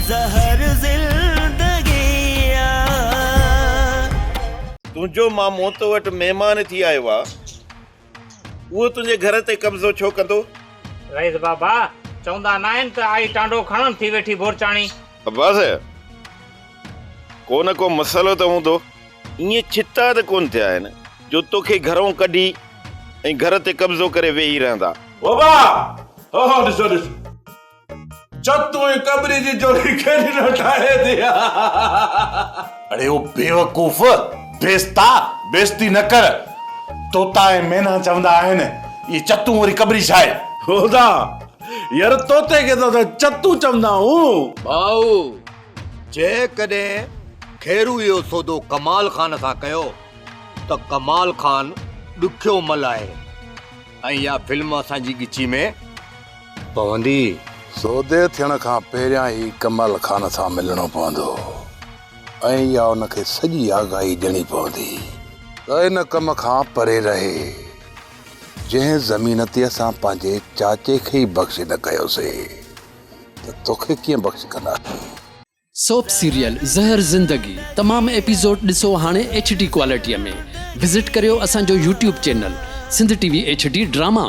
زهر زندگي آ. تنهنجو مامو تو وٽ مهمان ٿي آيو آ، اهو تنهنجي گهر تي قبضو ڇو ڪندو؟ رئيس بابا، چوندا ناهن ته آئي ٽانڊو کڻڻ ٿي ويٺي بورچاڻي. عباس، ڪو نه ڪو مسئلو ته هوندو. ائين ڇتا ته ڪونه ٿيا آهن جو توکي گهرئون ڪڍي ۽ گهر تي قبضو ڪري ويهي رهندا. بابا! هو هو ڏسو ڏس. چتون ۽ ڪٻري جي جوڙي ڪيڏي نه ٺاهي ٿي. اڙي او بيوقوف! بيستا! بيستي نه ڪر. طوطا ۽ مينا چوندا آهن، اهي چتون وري ڪٻري ڇا آهي؟ هودا! يار طوطي کي ته اسان چتون چوندا آهيون. ڀائو! جيڪڏهن خيرو اهو سودو ڪمال خان سان ڪيو ته ڪمال خان ڏکيو مل آهي ۽ اها فلم اسان جي ڳچي ۾ پوندي. سودي ٿيڻ کان پهريان ئي ڪمال خان سان ملڻو پوندو ۽ اها ان کي سڄي آگاهي ڏيڻي پوندي ته ان ڪم کان پري رهي، جنهن زمين تي اسان پنهنجي چاچي کي ئي بخش نه ڪيوسي. ته توکي ڪيئن بخش ڪنداسين. سوپ سيريل زهر زندگي تمام ايپيسوڊ ڏسو هاڻي ايڇ ڊي ڪوالٽي ۾ وزٽ ڪريو اسان جو YouTube channel Sindh T V H D drama.